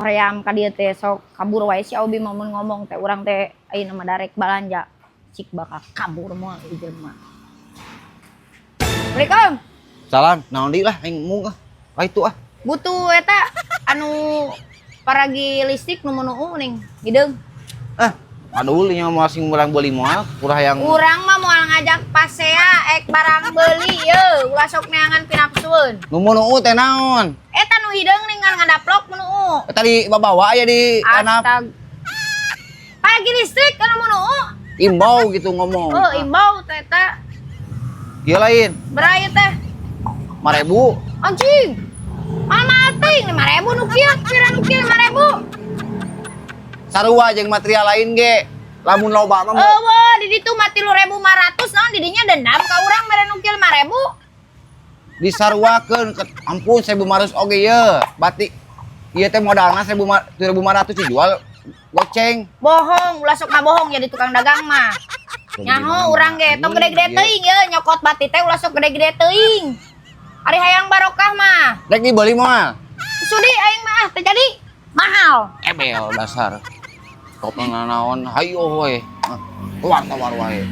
Hoream ka dieu teh sok kabur wae si Obi mah mun ngomong teh, urang teh ayeuna mah darek balanja. Cik bakal kabur moal ieu jelema. Assalamualaikum. Salam, naon deui lah, aing mung ah. Ah itu ah. Butuh eta anu paragi listrik nu nu ning hideung. Ah, aduh nya mau sing urang beuli moal, kurang yang Urang mah moal ngajak pasea, ek barang beuli ye, ulah sok neangan pinapsueun. Nu nu teh naon? Eta nu hideung ning ngan ngadaplok nu. Eta di babawa aya di anak. Astag. Paragi listrik anu nu. Imbau gitu ngomong. Oh, imbau teh eta. Ieu lain, Berapa teh? 5.000. Anjing. Mahal teuing 5.000 nu kieu, kira nu kieu 5.000. Sarua jeung material lain ge. Lamun loba mah. Eueuh, di ditu mah 3.500, naon didinya dendam ka urang mere nu kieu 5.000? Disaruakeun ke ampun 1.500 oge ye. Berarti ieu teh modalna 1.500 dijual goceng. Bohong, ulah sok ngabohong jadi tukang dagang mah. Nyaho urang ge tong gede-gede teuing ye, nyokot bati teh ulah sok gede-gede teuing. Ari hayang barokah mah. Rek dibeli moal? Sudi aing mah ah, teh jadi mahal. Ebel dasar. Top naon hayo we. Ah, tawar tawar wae.